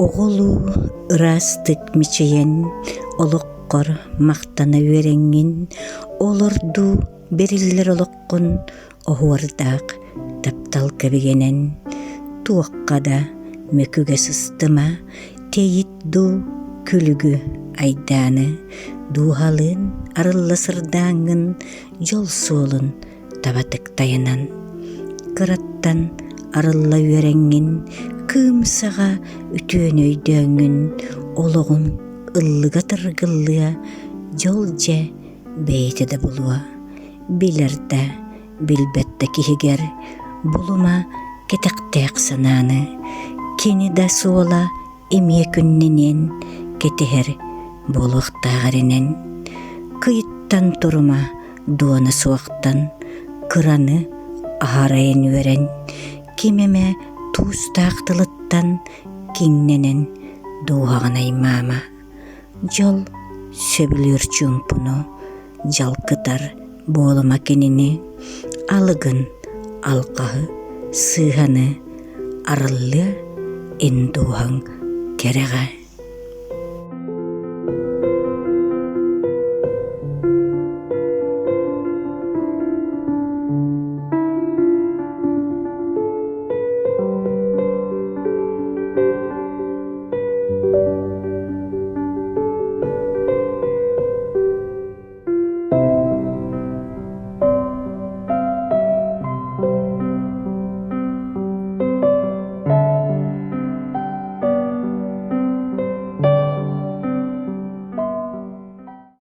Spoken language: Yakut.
Оҕолуу ыраастык мичийэн, олоххор махтана үөрэҥҥин, олордуу бэриллэр олоххун оһуордаах тапталга бигэнэн, туохха да мөкүгэ сыстыма, тэйит дуу күлүгү айдааны, дууһалыын арылла сырдааҥҥын дьол суолун табатык тайанан, кыраттан арылла үөрэҥҥин, кыым саҕа үтүөнү өйдөөҥҥүн, олоҕуҥ ыллыга тыргыллыа, дьол дьэ бэйэтэ да булуо, билэр да, билбэт да киһигэр булума кэтэхтээх санааны, кини да суола эмиэ күннэниэн кэтэһэр буолуохтаах эрэнэн, кыйыттан турума дуона суохтан кыраны аһарайан үөрэн, ким эмэ туустаах тылыттан киҥнэнэн дууһаҕын аймаама. Дьол сөбүлүүр чуумпуну дьалкытар буолума кинини, алыгын алҕаһы, сыыһаны арыллыа эн дууһаҥ кэрэҕэ.